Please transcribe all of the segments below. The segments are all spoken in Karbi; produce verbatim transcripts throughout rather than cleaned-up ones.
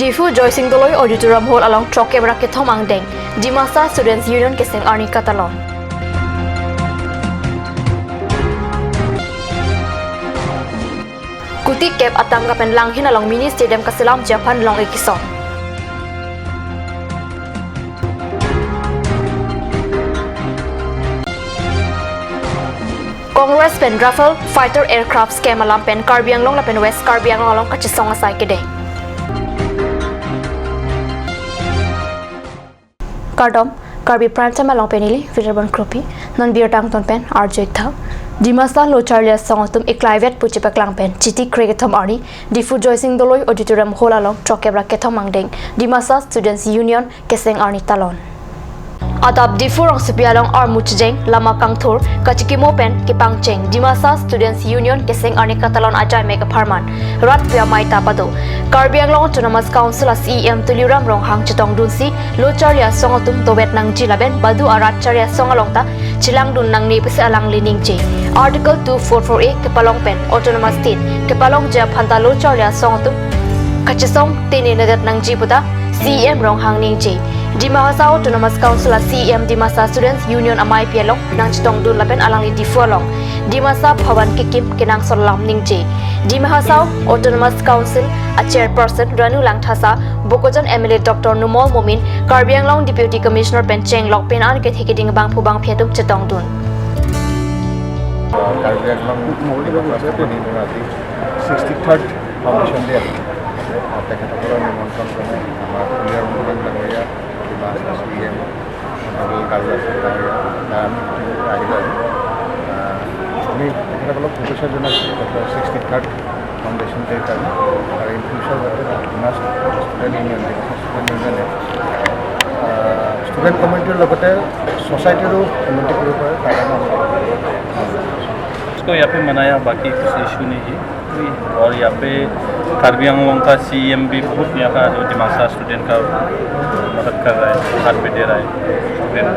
Diphu Joysing Doloi Auditorium Hall along throkep ra kethom angdeng, Dimasa Students Union keseng arni katalon. Kuti kep atangka pen Langhin along mini stadium kaselamji aphan long-e kesom. Congress pen Rafale fighter aircraft scam alam pen Karbi Anglong lapen West Karbi Anglong along kachesong asai kedeng. Kardom, Karbi Prime Time along pen neli Virban Kropi, non birta angton pen arju-ik tha. Dimasa lo charli asong atum iklaivet pu chepaklang pen chiti krekethom arni Diphu Joysing Doloi Auditorium Hall along throkep ra kethom angdeng, Dimasa Students Union keseng arni talon. Adap Diphu rongsopi along armu chejeng, lama kangthur, kachikimo pen kepangcheng, Dimasa Students Union keseng arni katalon ajai mek apharman rat pi amei ta pado. Karbi Anglong Autonomous Council a CEM Tuliram Ronghang chetongdunsi lo charli asong atum dovet nangji lapen badu arat charli asong along ta chelangdun nangne pusi alangli ningje. Article two four four A kepalong pen Autonomous State kepalongji aphan ta lo charli asong atum kachesong tene nedet nangji puta CEM Ronghang ningje. Dima Hasao Autonomous Council a CEM Dimasa Students Union amei pi along nangchetongdun lapen alangli Diphu along Dimasa Bhavan kekim kenangsot alam ningje. Dima Hasao Autonomous Council a Chairperson Ranu Langthasa, Bokajan MLA Doctor Numal Momin, Karbi Anglong Deputy Commissioner pen chenglok pen an kethe keding bangphu bangphi atum chetongdun. Karbi Anglong Democratic Party আজি sixty third foundation day আছিল। আহ, তেখেতসকলৰ নিমন্ত্ৰণ ক্ৰমে আমাৰ ক্লিয়াৰ মহন ডাঙৰীয়া, ডিমা হাছাও চি E M, honourable কাজল হাছান ডাঙৰীয়া, আহ, আমি গোটেইকেইটা আহিলোঁ আজি। আহ, আমি তেখেতসকলক শুভেচ্ছা জনাইছোঁ তেখেতৰ ছিক্সটি থাৰ্ড ফাউণ্ডেশ্যন ডেৰ কাৰণে। আৰু ইন ফিউচাৰ যাতে ডিমা ষ্টুডেণ্ট ইউনিয়ন, ডিমা ষ্টুডেণ্ট ইউনিয়নে, আহ, ষ্টুডেণ্ট কমিউনিটিৰ লগতে ছ'চাইটিৰো উন্নতি কৰিব পাৰে, তাৰ কাৰণে আমি इसको यहाँ पे मनाया, बाकी कुछ इशू नहीं है। और यहाँ पे कार्बी आंगलोंग का सीईएम भी बहुत यहाँ का जो दिमासा स्टूडेंट का मदद कर रहा है, हाथ पे दे रहा है स्टूडेंट,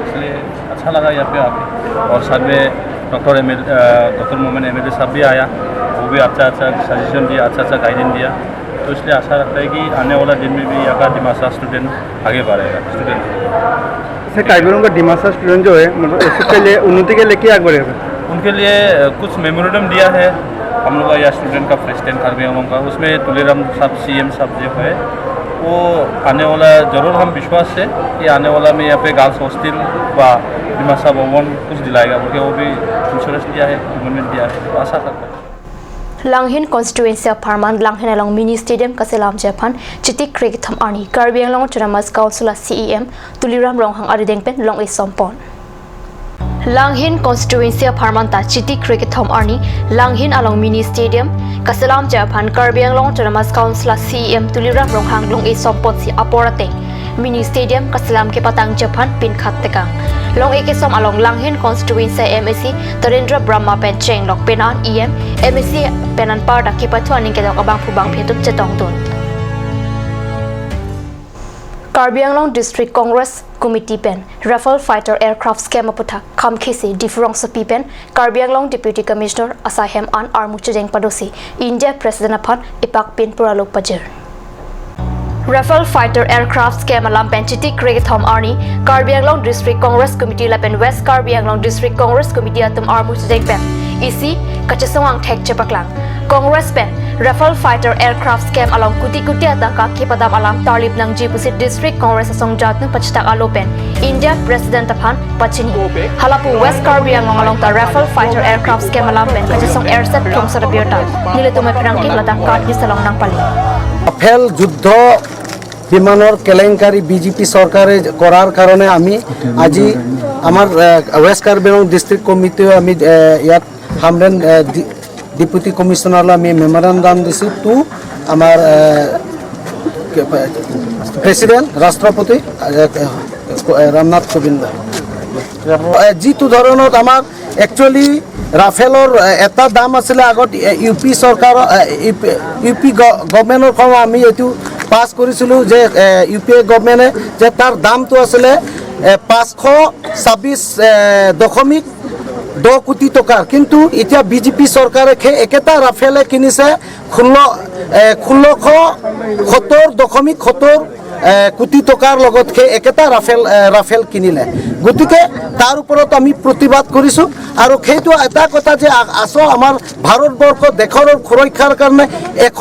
इसलिए अच्छा लगा यहाँ पे आके। और साथ में डॉक्टर एम एल, डॉक्टर मोमिन एमएलए साहब भी आया, वो भी अच्छा अच्छा सजेशन दिया, अच्छा अच्छा गाइडेंस दिया। तो इसलिए आशा रखता है कि आने वाला दिन में भी यहाँ का दिमासा स्टूडेंट आगे बढ़ेगा, स्टूडेंट। से कार्बी आंगलोंग का दिमासा स्टूडेंट जो है, मतलब, इसके लिए उन्नति के लिए क्या आगे बढ़ेगा? उनके लिए, अ, कुछ मेमोरेंडम दिया है हम लोग का, या स्टूडेंट का प्रेसिडेंट कार्बी आंगलोंग का, उसमें तुलीराम साहब, सीएम साहब जो है, वो आने वाला, जरूर हम विश्वास है कि आने वाला में यहाँ पे गर्ल्स हॉस्टल व दिमासा भवन कुछ दिलाएगा बोल के वो भी इंश्योरेंस दिया है, कमिटमेंट दिया है, तो आशा करता हूँ। Langhin constituency apharman Langhin along mini stadium kaselamji aphan chiti krekethom arni Karbi Anglong Autonomous Council a CEM Tuliram Ronghang arideng pen long-e sompon. Langhin constituency apharman ta chiti krekethom arni Langhin along mini stadium kaselamji aphan Karbi Anglong Autonomous Council a CEM Tuliram Ronghang long-e somponsi apor ateng mini stadium kaselam kepatangji aphan pinkhat tekang. Long-e kesom along Langhin constituency MAC Tarendra Brahma pen chenglok pen an EM, MAC pen anparta kepathu aning kedok abangphu bangphi atum chetongdun. Karbi Anglong District Congress Committee pen Rafale fighter aircraft scam aputhak khamkhesi Diphu rongsopi pen Karbi Anglong Deputy Commissioner asai hem an armu chejeng padosi India President aphan ipak pin pura lo pajir. Rafale fighter aircraft scam alam pen chiti krekethom arni Karbi Anglong District Congress Committee lapen West Karbi Anglong District Congress Committee atum armu chejeng pen isi kachesong angthek chepaklang. Congress pen Rafale fighter aircraft scam along kuti kuti atangka kepadam alam tarlip nangji pusi District Congress asong jatnu pachitak alo pen India President aphan pachini. Halapu West Karbi Anglong along ta Rafale fighter aircraft scam alam pen kachesong erset thomsat abirta nelitum apherangke ladak Karbi salong nangpali. Fail যুদ্ধ বিমানৰ কেলেংকাৰী বিজেপি চৰকাৰে কৰাৰ কাৰণে আমি আজি আমাৰ, এ, ৱেষ্ট কাৰ্বি আংলং ডিষ্ট্ৰিক্ট কমিটিয়ে আমি, এ, ইয়াত হামৰেণ, এ, ডি-, ডেপুটি কমিশ্যনাৰলৈ আমি মেমৰেণ্ডাম দিছোঁ টু আমাৰ, এ, প্ৰেচিডেণ্ট ৰাষ্ট্ৰপতি, এ, এ, ৰামনাথ কোবিন্দ। এ, যিটো ধৰণত আমাৰ একচুৱেলি ৰাফেলৰ, এ, এটা দাম আছিলে আগত, এ, ইউ পি চৰকাৰৰ, এ, ইউ পি, ইউ পি গ-, গভৰ্ণমেণ্টৰ সময়ত আমি এইটো পাছ কৰিছিলোঁ যে, এ, ইউ পি এ গভৰ্ণমেণ্টে যে তাৰ দামটো আছিলে, এ, পাঁচশ ছাব্বিছ, এ, দশমিক দহ কোটি টকাৰ, কিন্তু এতিয়া বিজেপি চৰকাৰে সেই একেটা ৰাফেলে কিনিছে ষোল্ল, এ, ষোল্লশ সত্তৰ দশমিক সত্তৰ, এ, কোটি টকাৰ লগত সেই একেটা ৰাফেল, এ, ৰাফেল কিনিলে। গতিকে তাৰ ওপৰত আমি প্ৰতিবাদ কৰিছো। আৰু সেইটো এটা কথা যে আ-, আচল আমাৰ ভাৰতবৰ্ষ দেশৰ সুৰক্ষাৰ কাৰণে এশ,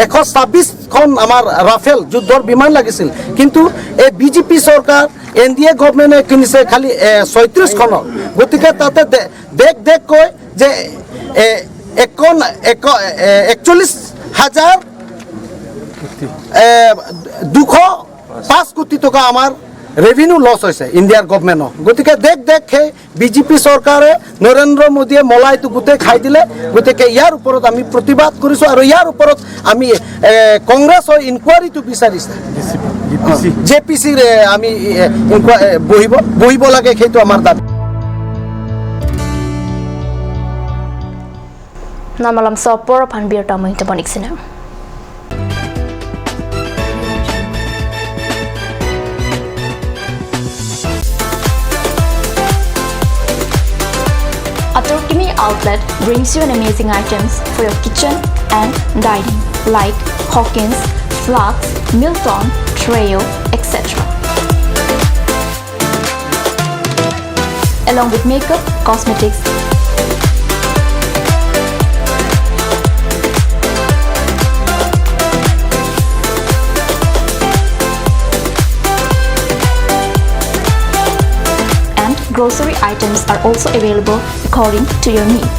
এশ ছাব্বিশখন আমাৰ ৰাফেল যুদ্ধৰ বিমান লাগিছিল, কিন্তু এই বিজেপি চৰকাৰ, এন ডি এ গভৰ্ণমেণ্টে কিনিছে খালি, এ, ছয়ত্ৰিশখনৰ। গতিকে তাতে দে-, দেখ দেখ কৈ যে, এ, একন-, এক-, এ, একচল্লিশ হাজাৰ, এ, দুশ পাঁচ কোটি টকা আমাৰ ৰেভিনিউ লছ হৈছে ইণ্ডিয়াৰ গভৰ্ণমেণ্টৰ। গতিকে দেখ দেখ সেই বিজেপি চৰকাৰে, নৰেন্দ্ৰ মোদীয়ে মলাইটো গোটেই খাই দিলে। গতিকে ইয়াৰ ওপৰত আমি প্ৰতিবাদ কৰিছো আৰু ইয়াৰ ওপৰত আমি, এ, কংগ্ৰেছৰ ইনকুৱাৰীটো বিচাৰিছে। J P C. J P চিৰ, এ, আমি, এ, ইনকুৱা-, এ, বহিব, বহিব লাগে, সেইটো আমাৰ দাবী। Namalam sopor aphan birta mo hingte bonik sinem. Atur Kimi Outlet brings you an amazing items for your kitchen and dining, like Hawkins, flasks, Milton, Treo, et cetera. Along with makeup, cosmetics, and grocery items are also available according to your needs.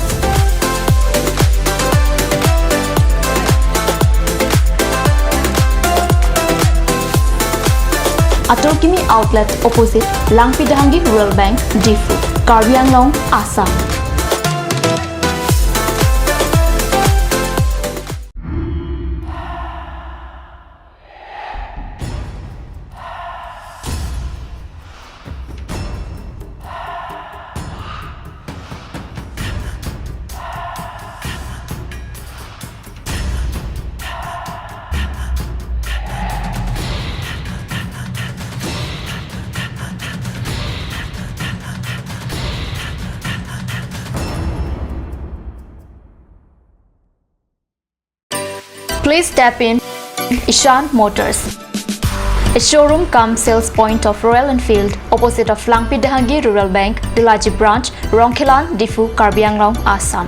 Atur Kimi Outlet, opposite Langpi Dehangi Rural Bank, Diphu, Karbi Anglong, Assam. Please step in Ishan Motors, a showroom cum sales point of Royal Enfield, opposite of Langpi Dehangi Rural Bank, Delaji Branch, Rongkhelan, Diphu, Karbi Anglong, Assam.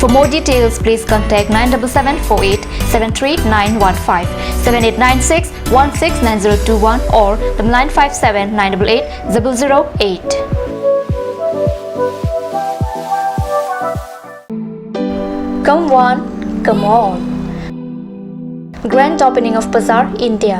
For more details, please contact nine double seven four eight seven three nine one five, seven eight nine six one six nine zero two one or the nine five seven nine double eight zero zero eight. Come one, come all. Grand opening of Bazaar India.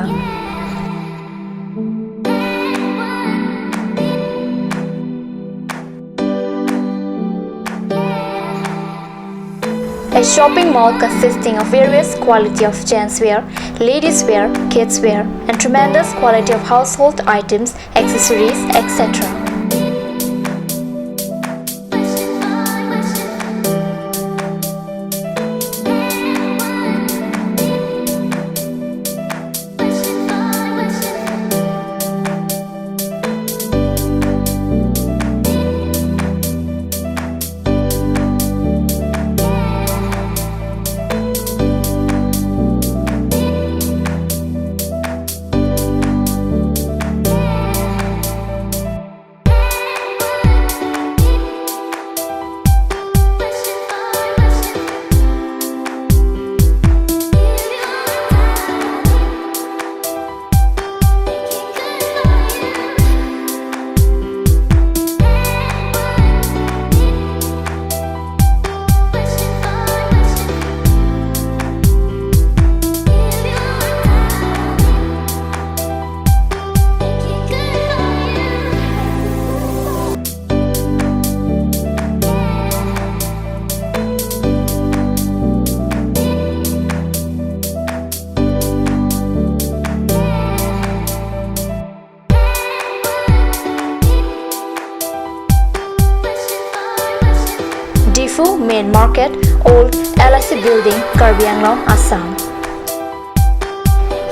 A shopping mall consisting of various quality of gents wear, ladies wear, kids wear, and tremendous quality of household items, accessories, et cetera. Diphu Main Market, Old L I C Building, Karbi Anglong, Assam.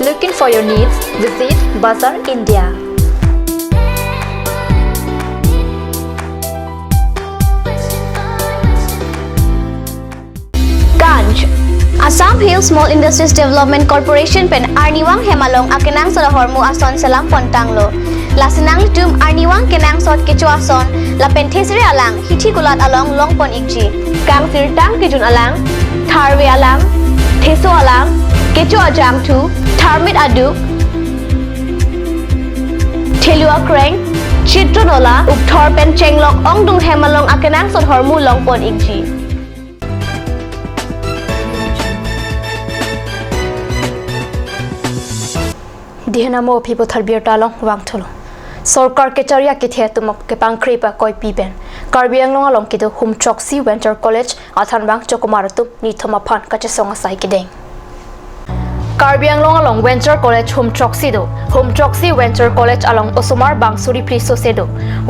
Looking for your needs? Visit Bazaar India. Assam Hill Small Industries Development Corporation pen arnivang hem along akenangsot ahormu ason selam pontanglo. Lasi nanglitum arnivang kenangsot kecho ason lapen thesere alang hithi kulat along longpon ikji. Kangsirtang kejun alang, tharve alang, theso alang, kecho ajangthu, tharmit aduk, thelu akreng, chitro nola, ukthor pen chenglok ongdung hem along akenangsot ahormu longpon ikji. Dihenamo aphi puthot birta along vangthulo. Sorkar kechari akethe atum kepangkri pa koipi pen Karbi Anglong along kedo Humchoksi Venture College athanbang chokomar atum nithom aphan kachesong asai kedeng. Karbi Anglong along Venture College Humchoksi do. Humchoksi Venture College along osomar bang suri phli sose do.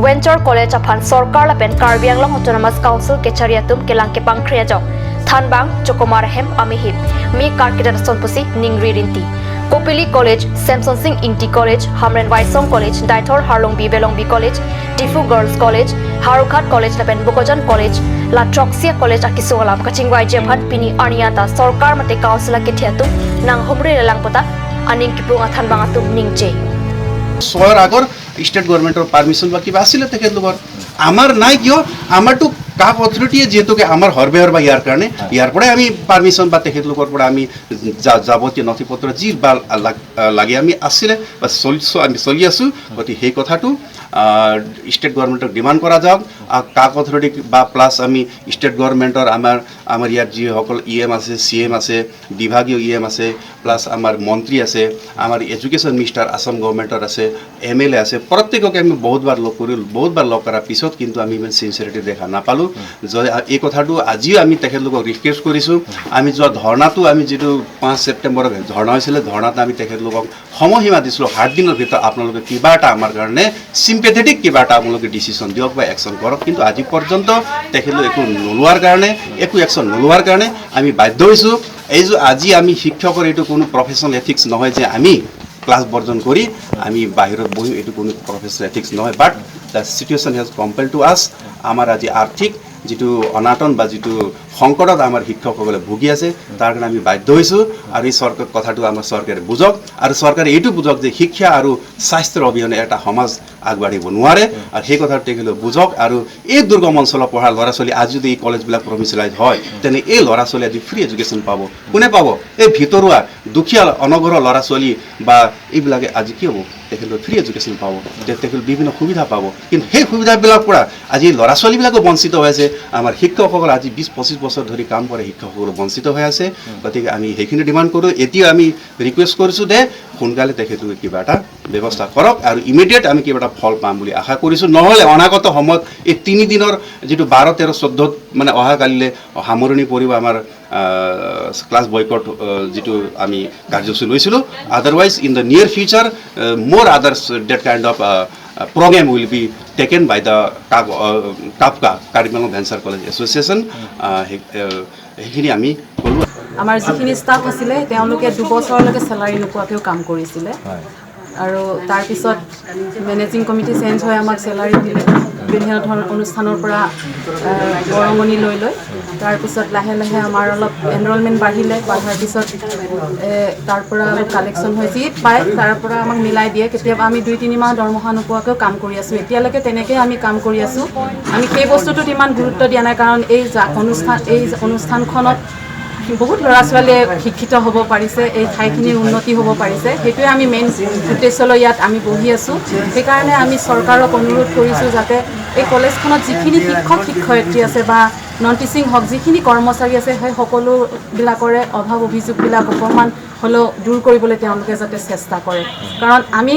Venture College aphan sorkar lapen Karbi Anglong Autonomous Council kechari atum kelang kepangkri ajok thanbang chokomar ahem amihip me karkidat ason pusi ningri rinti. Kopili College, Semson Sing Ingti College, Hamren Waisong College, Deithor Harlongbi Velongbi College, Diphu Girls College, Howraghat College lapen Bokajan College, la throksi a-college akesung alam kachingvaiji aphan pini arni anta sorkar mate council akethe atum nanghumri lelang puta aning kiprung athanbang atum ningje. ছয়ৰ আগৰ ষ্টেট গভৰ্ণমেণ্টৰ পাৰ্মিশ্যন বা কিবা আছিলে তেখেতলোকৰ। আমাৰ নাই কিয়? আমাৰতো কাক অথৰিটিয়ে যিহেতুকে আমাৰ হৰবে হৰবা ইয়াৰ কাৰণে, ইয়াৰ পৰাই আমি পাৰ্মিশ্যন বা তেখেতলোকৰ পৰা আমি যা-, যাৱতীয় নথি পত্ৰ যি বা লাগ-, লাগে আমি আছিলে বা চলি-, চ-, আমি চলি আছোঁ। গতিকে সেই কথাটো, আহ, ষ্টেট গভৰ্ণমেণ্টক ডিমাণ্ড কৰা যাওক। আহ, কাক অথৰিটি বা প্লাছ আমি ষ্টেট গভৰ্ণমেণ্টৰ আমাৰ, আমাৰ ইয়াত যিসকল ই এম আছে, চি এম আছে, বিভাগীয় ই এম আছে, প্লাছ আমাৰ মন্ত্ৰী আছে, আমাৰ এডুকেশ্যন মিনিষ্টাৰ আছাম গভৰ্ণমেণ্টৰ আছে, এম এল এ আছে, প্ৰত্যেককে আমি বহুতবাৰ লগ কৰিলোঁ। বহুতবাৰ লগ কৰাৰ পিছত কিন্তু আমি ইমান চিনচিয়াৰিটি দেখা নাপালোঁ। যে এই কথাটো আজিও আমি তেখেতলোকক ৰিকুৱেষ্ট কৰিছোঁ। আমি যোৱা ধৰ্ণাটো, আমি যিটো পাঁচ ছেপ্টেম্বৰত ধৰ্ণা হৈছিলে, ধৰ্ণাত আমি তেখেতলোকক সময়সীমা দিছিলোঁ, সাত দিনৰ ভিতৰত আপোনালোকে কিবা এটা আমাৰ কাৰণে চিম্পেথেটিক কিবা এটা আপোনালোকে ডিচিশ্যন দিয়ক বা একশ্যন কৰক। কিন্তু আজি পৰ্যন্ত তেখেতলোকে একো নোলোৱাৰ কাৰণে, একো একশ্যন নোলোৱাৰ কাৰণে আমি বাধ্য হৈছোঁ। এই যে আজি আমি শিক্ষকৰ এইটো কোনো প্ৰফেশ্যনেল এথিক্স নহয় যে আমি ক্লাছ বৰ্জন কৰি আমি বাহিৰত বহিম, এইটো কোনো প্ৰফেশ্যনেল এথিক্স নহয়। But the situation has compelled to us। আমাৰ আজি আৰ্থিক যিটো অনাটন বা যিটো সংকটত আমাৰ শিক্ষকসকলে ভুগি আছে, তাৰ কাৰণে আমি বাধ্য হৈছোঁ। আৰু এই চৰকাৰ কথাটো আমাৰ চৰকাৰে বুজক আৰু চৰকাৰে এইটো বুজক যে শিক্ষা আৰু স্বাস্থ্যৰ অবিহনে এটা সমাজ আগবাঢ়িব নোৱাৰে। আৰু সেই কথাটো তেখেতলোকে বুজক আৰু এই দুৰ্গম অঞ্চলত পঢ়া ল'ৰা ছোৱালী আজি যদি এই কলেজবিলাক প্ৰভিঞ্চিয়েলাইজ হয়, তেনে এই ল'ৰা ছোৱালী আজি ফ্ৰী এডুকেশ্যন পাব। কোনে পাব? এই ভিতৰুৱা দুখীয়া অনগ্ৰহ ল'ৰা ছোৱালী বা এইবিলাকে আজি কি হ'ব? তেখেতলোকে ফ্ৰী এডুকেশ্যন পাব, তে-, তেখেতলোকে বিভিন্ন সুবিধা পাব। কিন্তু সেই সুবিধাবিলাকৰ পৰা আজি ল'ৰা ছোৱালীবিলাকো বঞ্চিত হৈ আছে। আমাৰ শিক্ষকসকল আজি বিছ পঁচিছ বছৰ ধৰি কাম কৰে, শিক্ষকসকল বঞ্চিত হৈ আছে। গতিকে আমি সেইখিনি ডিমাণ্ড কৰোঁ। এতিয়া আমি ৰিকুৱেষ্ট কৰিছোঁ যে সোনকালে তেখেতলোকে কিবা এটা ব্যৱস্থা কৰক আৰু ইমিডিয়েট আমি কিবা এটা ফল পাম বুলি আশা কৰিছোঁ। নহ'লে অনাগত সময়ত এই তিনিদিনৰ যিটো বাৰ, তেৰ, চৈধ্যত মানে অহা কালিলৈ সামৰণি পৰিব আমাৰ, আহ, ক্লাছ বয়কট, আহ, যিটো আমি কাৰ্যসূচী লৈছিলোঁ। Otherwise, in the near future, uh, more others, uh, that kind of, uh, uh, program will be taken by the Kap-, uh, কাপকা, Karbi Anglong Venture College Association। আহ, সেই, আহ, সেইখিনি আমি ক'লোঁ। আমাৰ যিখিনি ষ্টাফ আছিলে, তেওঁলোকে দুবছৰলৈকে চেলাৰী নোপোৱাকেও কাম কৰিছিলে। আৰু তাৰপিছত মেনেজিং কমিটি চেঞ্জ হৈ আমাক চেলাৰী দিলে। বিভিন্ন ধৰণৰ অনুষ্ঠানৰ পৰা, আহ, বৰঙণি লৈ লৈ। তাৰপিছত লাহে লাহে আমাৰ অলপ এনৰলমেণ্ট বাঢ়িলে, বাঢ়াৰ পিছত, এ, তাৰ পৰা অলপ কালেকশ্যন হয়, যি পায় তাৰ পৰা আমাক মিলাই দিয়ে। কেতিয়াবা আমি দুই তিনি মাহ দৰমহা নোপোৱাকেও কাম কৰি আছোঁ। এতিয়ালৈকে তেনেকেই আমি কাম কৰি আছোঁ। আমি সেই বস্তুটোত ইমান গুৰুত্ব দিয়া নাই, কাৰণ এই জা-, অনুষ্ঠান, এই অনুষ্ঠানখনত বহুত ল'ৰা ছোৱালীয়ে শিক্ষিত হ'ব পাৰিছে, এই ঠাইখিনিৰ উন্নতি হ'ব পাৰিছে। সেইটোৱে আমি মেইন উদ্দেশ্য লৈ ইয়াত আমি বহি আছোঁ। সেইকাৰণে আমি চৰকাৰক অনুৰোধ কৰিছোঁ যাতে এই কলেজখনত যিখিনি শিক্ষক শিক্ষয়িত্ৰী আছে বা নন টিচিং হওক, যিখিনি কৰ্মচাৰী আছে, সেই সকলোবিলাকৰে অভাৱ অভিযোগবিলাক অকণমান হ'লেও দূৰ কৰিবলৈ তেওঁলোকে যাতে চেষ্টা কৰে। কাৰণ আমি,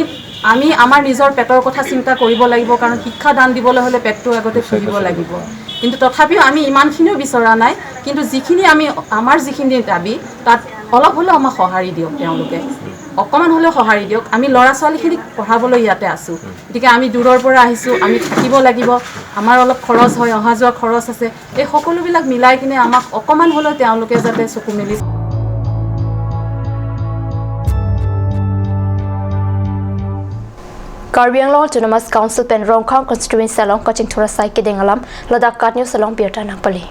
আমি আমাৰ নিজৰ পেটৰ কথা চিন্তা কৰিব লাগিব, কাৰণ শিক্ষা দান দিবলৈ হ'লে পেটটো আগতে পুহিব লাগিব। কিন্তু তথাপিও আমি ইমানখিনিও বিচৰা নাই, কিন্তু যিখিনি আমি, আমাৰ যিখিনি দাবী, তাত অলপ হ'লেও আমাক সঁহাৰি দিয়ক তেওঁলোকে, অকণমান হ'লেও সঁহাৰি দিয়ক। আমি ল'ৰা ছোৱালীখিনিক পঢ়াবলৈ ইয়াতে আছোঁ, গতিকে আমি দূৰৰ পৰা আহিছোঁ, আমি থাকিব লাগিব, আমাৰ অলপ খৰচ হয়, অহা যোৱা খৰচ আছে, এই সকলোবিলাক মিলাই কিনে আমাক অকণমান হ'লেও তেওঁলোকে যাতে চকু মেলি। Karbi Anglong Autonomous Council pen Rongkhang constituency along kachingthur asai kedeng alam ladak KAT News along birta nangpale.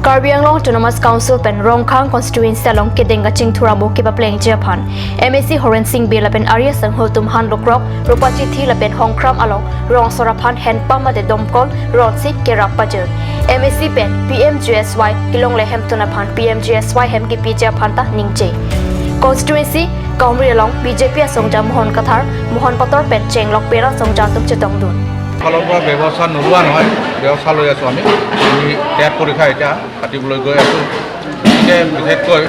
Karbi Anglong Autonomous Council pen Rongkhang constituency along kedeng kachingthur amo kepaplengji aphan M A C Horen Sing Bey lapen Arya Sangho atum han lukrok Rupachithi lapen Hongkram along rong asor aphan handpump mate domkol ronsi kerap pajir. M A C pen P M G S Y kelongle hemtun aphan P M G S Y hem kepiji aphan ta ningje. Constituency Kaumri along B J P asongja Mohon Kathar, Mohon Pator pen chenglok pera asongja atum chetongdun. ফালৰ পৰা ব্যৱস্থা নোলোৱা নহয়, ব্যৱস্থা লৈ আছোঁ আমি। আমি টেট পৰীক্ষা এতিয়া পাতিবলৈ গৈ আছোঁ। গতিকে বিশেষকৈ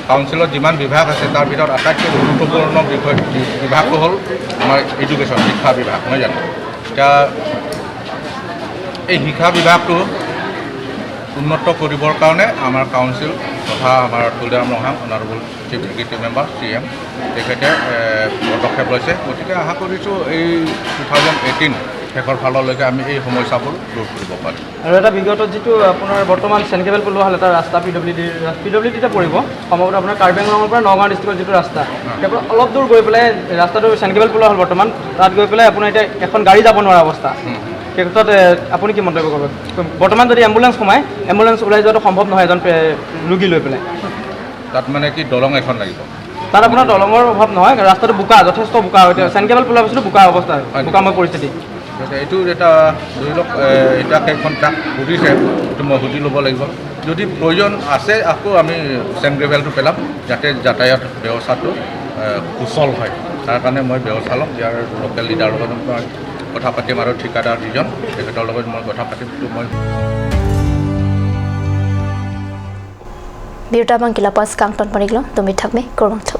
কাউন্সিলত যিমান বিভাগ আছে, তাৰ ভিতৰত আটাইতকৈ গুৰুত্বপূৰ্ণ বিষয়, বিভাগটো হ'ল আমাৰ এডুকেশ্যন, শিক্ষা বিভাগ, নহয় জানো? এতিয়া এই শিক্ষা বিভাগটো উন্নত কৰিবৰ কাৰণে আমাৰ কাউন্সিল তথা আমাৰ Tulsiram Ronghang, honourable chief executive member, C M, তেখেতে এ, পদক্ষেপ লৈছে। গতিকে আশা কৰিছোঁ এই টু থাউজেণ্ড এইটিন শেষৰ ফাললৈকে আমি এই সমস্যাবোৰ দূৰ কৰিব পাৰিম। আৰু এটা বিগত যিটো আপোনাৰ বৰ্তমান চেনকেবেল পলোৱা হ'ল এটা ৰাস্তা পি ডব্লিউ ডিৰ, পি ডব্লিউ ডিতে পৰিব, সম্ভৱতঃ আপোনাৰ কাৰ্বি আংলঙৰ পৰা নগাঁও ডিষ্ট্ৰিক্টৰ যিটো ৰাস্তা, হয়। ইয়াৰ পৰা অলপ দূৰ গৈ পেলাই ৰাস্তাটো চেনকেবেল পলোৱা হ'ল বৰ্তমান, তাত গৈ পেলাই আপোনাৰ এতিয়া এখন গাড়ী যাব নোৱাৰা অৱস্থা। হুম। সেই ক্ষেত্ৰত এ, আপুনি কি মন্তব্য কৰিব? বৰ্তমান যদি এম্বুলেন্স সোমায়, এম্বুলেন্স ওলাই যোৱাটো সম্ভৱ নহয় এজন পে-, ৰোগী লৈ পেলাই। তাত মানে কি দলং এখন লাগিব? তাত আপোনাৰ দলঙৰ অভাৱ নহয়, ৰাস্তাটো বোকা, যথেষ্ট বোকা। এতিয়া চেনকেবেল পলোৱাৰ পিছতো বোকা অৱস্থা, হয় নেকি? বোকাময় পৰিস্থিতি। গতিকে এইটো এটা ধৰি লওক, এ, এতিয়া কেইখন ট্ৰাক বুজিছে, এইটো মই সুধি ল'ব লাগিব। যদি প্ৰয়োজন আছে, আকৌ আমি চেনকেবেলটো পেলাম, যাতে যাতায়াত ব্যৱস্থাটো এ, সুচল হয়। তাৰ কাৰণে মই ব্যৱস্থা ল'ম। ইয়াৰ লোকেল লিডাৰৰ লগত মই কথা পাতিম আৰু ঠিকাদাৰ যিজন, তেখেতৰ লগত মই কথা পাতিম। তো মই Birta abang ke lapu askang ton paniklo, dumi thakme, kurvangthu.